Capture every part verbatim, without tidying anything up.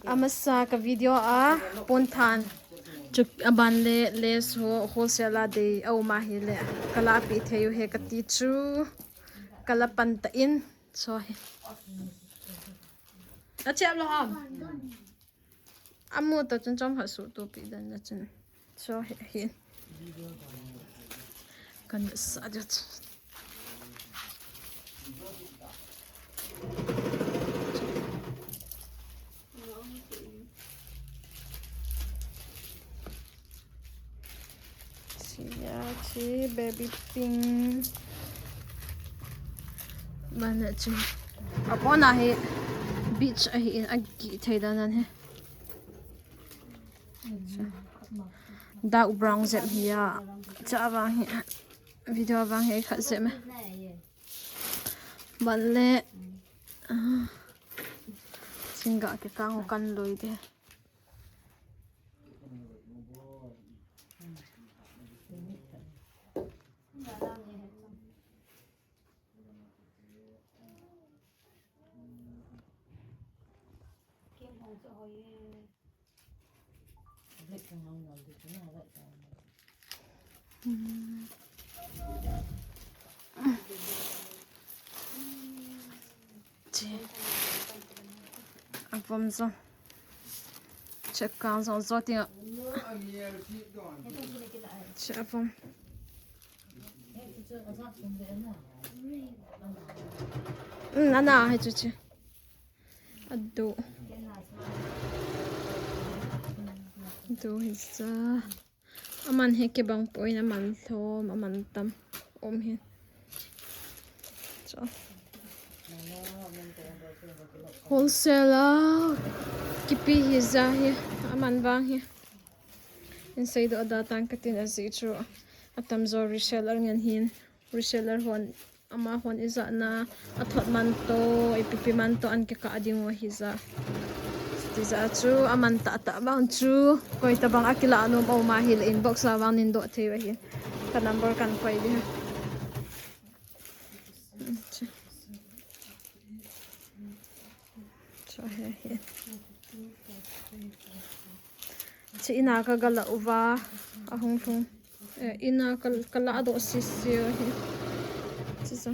Amasa ka video a pon than. Chu aban le lace ho wholesale a dei a um ahile ka lapi thei u ahi kati chu. Ka la pan ta in. So hi. A chep lo ham. Amu ta chun chom ha su tu pi dan na chun. So hi, hi. Kan sa jo. Chia chi baby pink. Mana chi. Apona hi beach ahi in agi thei dan an hi. Dark brown zep hi a. Cha vang hi. Video vang hi khat zep me. Ban le. Ah. Singa ke kang kan loi de. Chi. Avom zo. Check kang zo zo ting a. Chi avom. Um, ana hai chu chi. Adu. Adu hi sa. Aman hi kibang poi in aman lhom, aman tam. Um hi. Cho. Wholesale a kipi hi ja hi, aman vang hi. In seidoh da tang katin ajeh chu. Atam jo reseller ngen hin. Reseller hon, amahon ijat na, athot man to, ipi pi man to, an kikah ding u ahi ja. Tijat chu, aman tah tah vang chu, koi tabang akilah nom a um ahile inbox a vang nin doh thei u ahi. Ka number kan koi ding. Cho he he. Chi ina ka gala uva, ahung thung. Eh, ina ka, ka la do si si hi. Chi sa.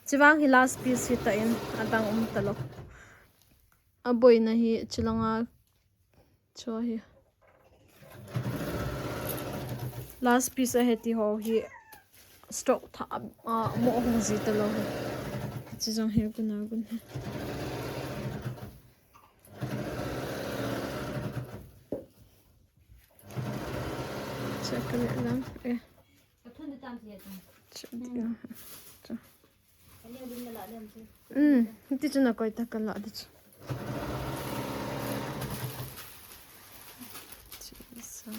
Chi vang hi last piece hi ta in, adang um ta lo. Aboina hi chi langa cho hi. Last piece ahi ti ho hi stock tha, ah, mo hung ji ta lo hi. Chi jong hi guna gun hi. Check ka le lang. Eh. Check dia. Hmm, ti chu na koi ta ka la di chu. Chi sa.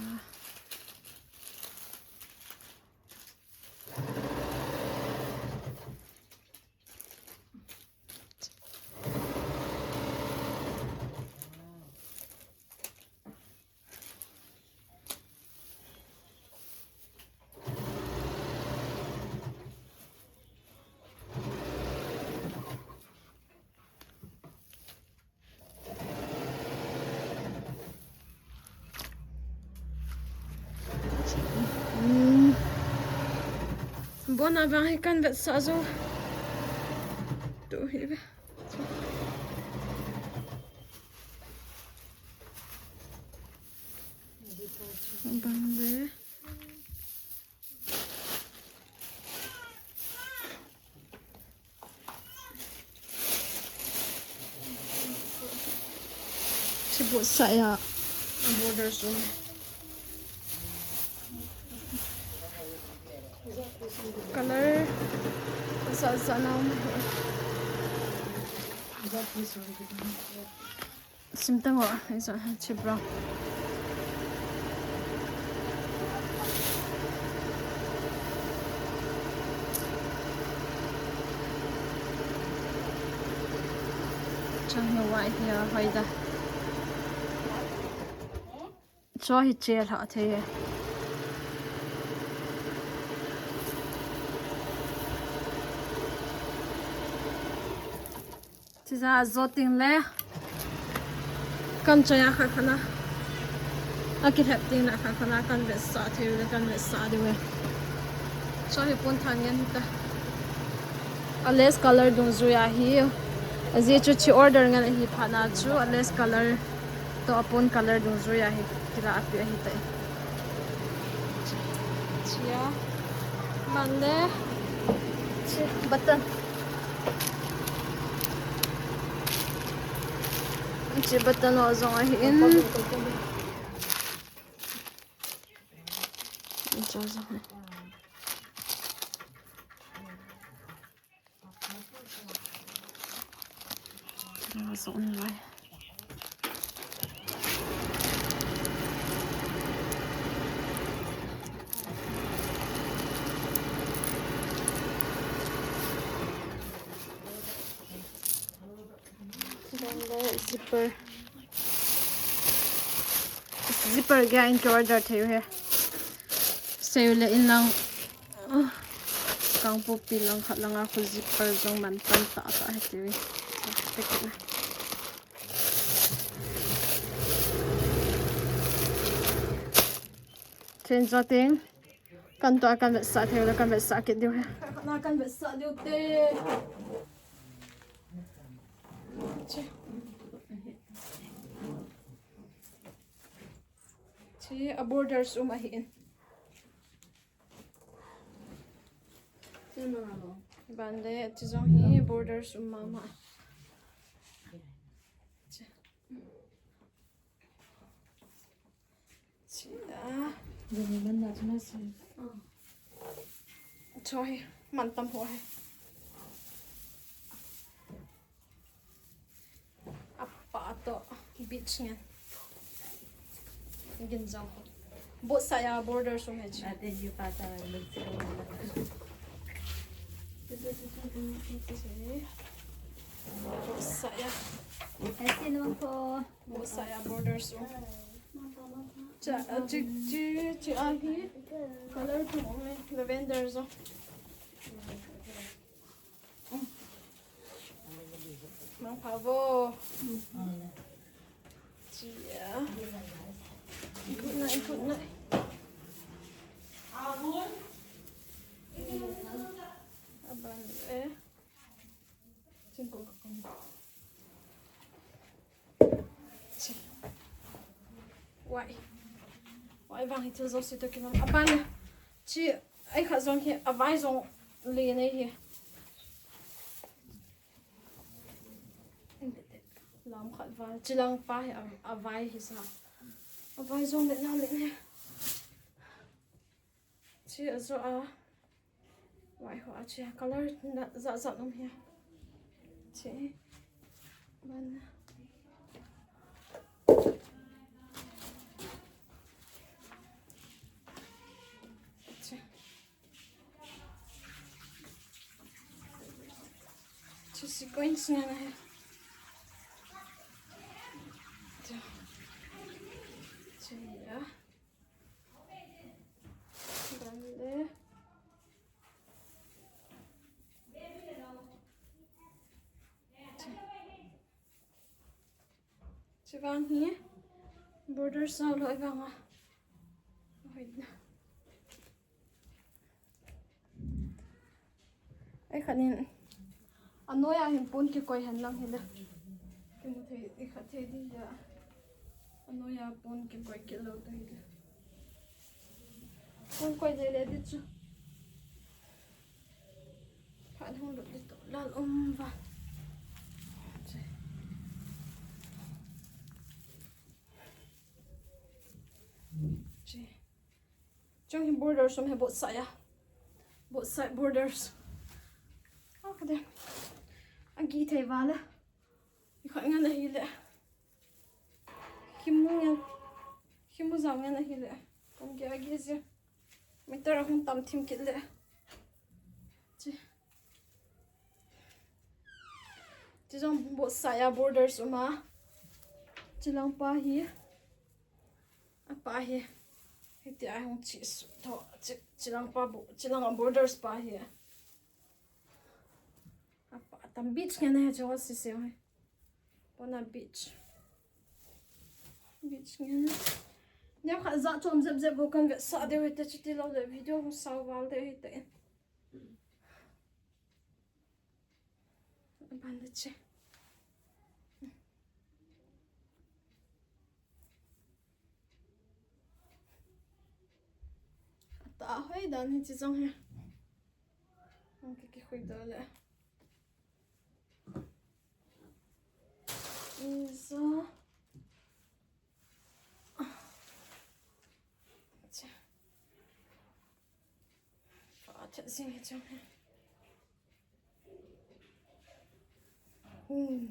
Hmm. Bon, avang hi kan vetsah jo. Tu hi ve. Bang ve. Chibu saya border so. Color sa sa na. Sim tang o, isa, chi brown. Chang hi white hi a, hoida. Cho hi che lha thei e. Chi ja jo ting le. Kan choi a khat khat na. Akilhep teng le khat khat na kan vetsah thei u le kan vetsah diu e. Choi hi pon than ngen ta. A lace color dungjui ahi. Ajeh chu hiche order ngen ahi phat na chu a lace color toh a pon color dungjui ahi. Kila api ahi tai. Chia. Ban le. Hiche button. Hiche button ho jong ahi in. Hiche jong ahi. Hiche jong ahi. Zipper. Zipper gei in ki order thei u ahi. Sei u le in lang. Kangpokpi lang khat lang a khu zipper jong mantam tah tah ahi tiu. Chen jo teng. Kan toh a kan vetsah thei u le kan vetsah kit diu ahi. Khat na kan vetsah diu te. Che. Che a borders um ahi in. Ban le, hiche jong hi borders um mama. Che. Chia. Choi, mantam ho ahi. Apa toh beach ngen. Gin jong. Both side a borders um ahi. Ate ji pa ta. Both side a. Ate nung ko. Both side a borders um. Cha, chi, chi, chi ahi. Color thum um e. Lavender jong. Mang pha vo. Chia. Good night, good night. Aban le. Chingkong ka kong. Chi. Wai. Wai vang hi thil jouse toh kinom. Aban le. Chi, ei khat jong hi, avai jong len ahi. Lam khat val. Chilang pa hi, a, avai hi sa. Avai jong len na len ahi. Chi ajo a. Wai ho a chi a color na jat jat um ahi. Chi. Ban. Chi. Chi sequence ngen ahi. Chi. Chi a. Ban le. Chi vang hi border sao lou vang a. Hoi na. Ei khat in. Anoi a hin pon kikoi hen lang hile. Kimu thei, i khat thei di ya. Anoi a pon kikoi kit lou ta hile. Pon koi dei le di chu. Phat hung lut di to lal um va. Che. Che. Chung hi borders um hi both side a. Both side borders. Ah, kade. Agi thei vale. I khat ngen ahile. Kimu ngen. Kimu jam ngen ahile. Kong ki agi je. Meter ahung tam thim kit le. Chi. Chi jong both side a borders um a. Chilang pa hi. Apa hi. Hiti a hung chi su tho. Chi, chilang pa bo, chilang a borders pa hi. Apa tam beach ngen ahi chu sisi ahi. Pona beach. Nia kha ja chom jep jep bo kan ve sa de hoi te chuti lo le video hung sao val de hoi te. Ban de che. Ta hoi dan hi chi jong hi. Ang ki ki hoi da le. Izo. Cha. Fa cha sing hi cha. Hmm.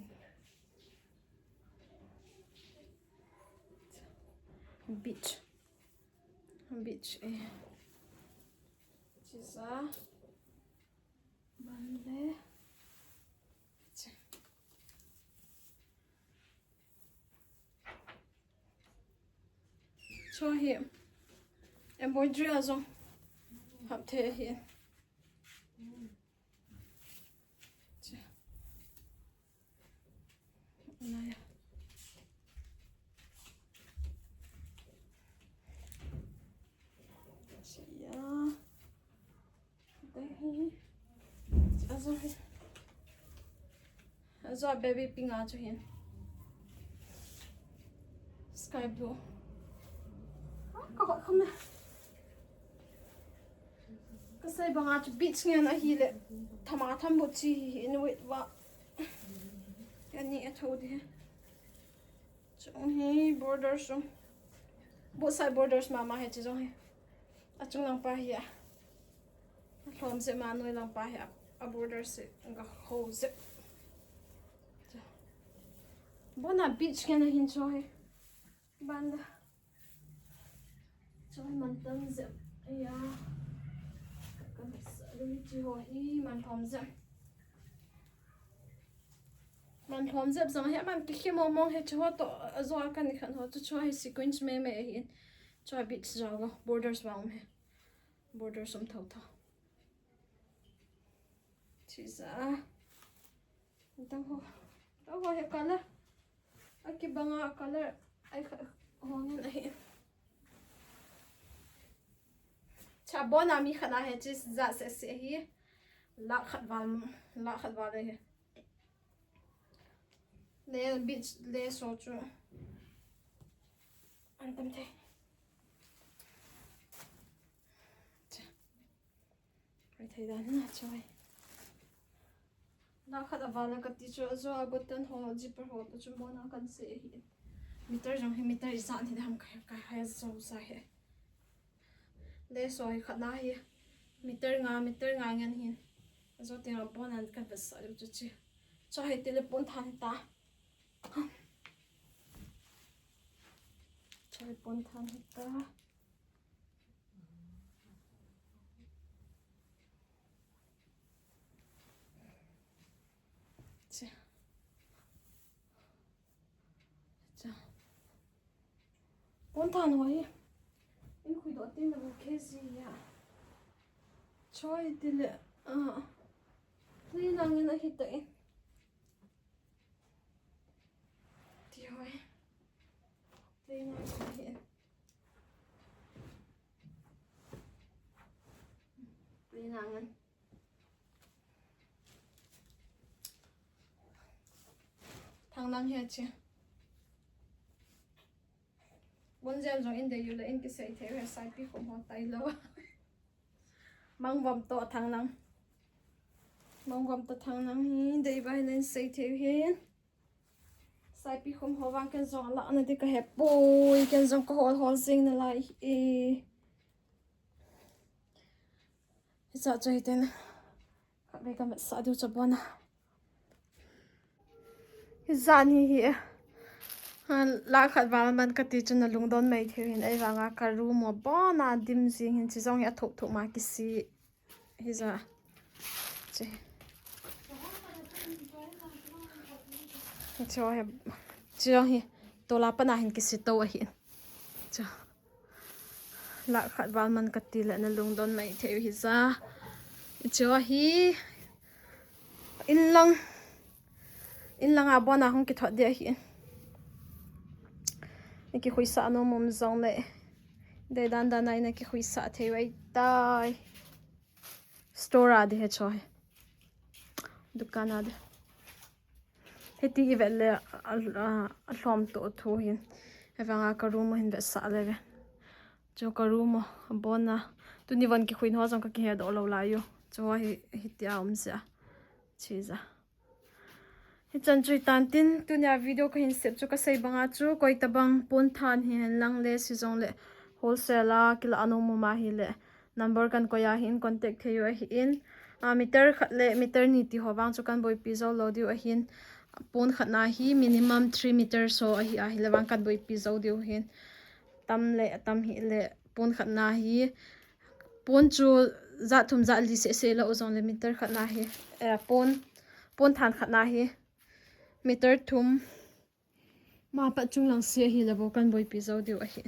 Beach. Beach eh. Chisa. Ban le. Cha. Cho hi embroidery a jong hap thei ahi. Cha. Naya. Cha. Ajo hi. Ajo baby pink a chu hin. Sky blue. Ah, ka hot kham e. Ka sei banga chu beach ngen ahi le. Thama tham bu chi hi in wait va. Ani a tho de. Chung hi borders um. Both side borders mama hi chi jong hi. A chung lang pa hi a. A lhom jep ma noi lang pa hi a. A borders hi ga ho jep. Bona beach ngen ahin cho hi. Ban da. Cho hi man tam jep. Aya. Ka sa lu chi ho hi man lhom jep. Man lhom jep jong hi, man kikhi mong mong hi, chu ho to, ajo a kan khan ho, chu chu hi sequence me me hi in. Chu a beach jong lo, borders vang um hi. Borders um tho tho. Chi ja. Tang ho. Tang ho hi color. A kibanga color. Ai kha, ho ngen ahi. Cha bona mi khat a hi, chi ja se se hi. Lakh khat val, lakh khat val hi. Le beach le so chu. An tam thei. Rai thei dan na choi. Lakh khat a val a kati chu ajo a button ho zipper ho chu bona kan se hi. Meter jong hi meter ijat hi ham kai kai hai jo sa hi. Le so hi khat na hi. Meter nga, meter nga ngen hin. Ajo teng a bon an kan vesa chu chi. Cho hi telephone than ta. Cho hi phone than ta. Cha. Cha. Pon than ho hi. In khui doh tin na bu khe si ya. Choi ti le. Ah. Tui nang in a hi ta in. Ti ho hi. Tui nang in a hi. Tui nang in. Thang lang hi a chi. Bon jel jong in dei u le in kisei thei u he saipi khum ho tai lo. Mangvom to thang lang. Mangvom to thang lang hi dei bai len sei thei u hin. Saipi khum ho vang ken jong la na di ka he poi ken jong ka hol hol jing na lai e. Hi cha choi ten. Khatvei ka mat sa diu cha bona. Hi jan hi hi. Ha, lakh khat val man kati chu na lungdon mai thei hin ei vanga ka room mo bona dim jing hin chi jong hi a thuk thuk ma kisi. Hi ja. Chi. Chi jong hi. Chi jong hi. Tola pana hin kisi to ahi. Cha. Lakh khat val man kati le na lungdon mai thei u hi ja. Chu hi in lang, in lang a bona hung kithot dia hi. Nakikhuisah nom um jongle, dei dan dan a nakikhuisah thei u ahitai. Store a ding hiche hi. Dukan a ding. Hiti ivet le a, a, alhom toh thu hin. Hivanga ka room u hin vetsah lenge. Chu ka room u abon a. Tuni von kikhuina ho jong kakihedoh lou lai u. Chu hi, hitia um jeh a. Chija. Hichan chu hitan tin, tunia video kahin sep chu kasei banga chu, koi tabang pon than hihen lang le, hijongle wholesale a kilah nom um ahile, number kan koi a hin contact thei u ahin, a, meter khat le meter ni ti ho vang chu kan boipi jou lou diu ahin, pon khat na hi minimum three meters ho ahi ahile vang kan boipi jou diu ahin, tam le, tam hile, pon khat na hi, pon chu jat thum jat li seh seh lou jongle meter khat na hi, eh, pon, pon than khat na hi meter thum, ma pat chunglang seh ahile bou kan boipi jou diu ahi.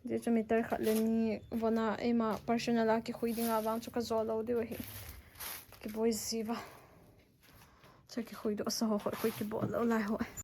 Hijeh chun meter khat le ni von a eima personal a kikhui dinga vang chu kajo lou diu ahi. Kiboi jiuva. Chu kikhuidoh sa ho, koi kibol lou lai ho.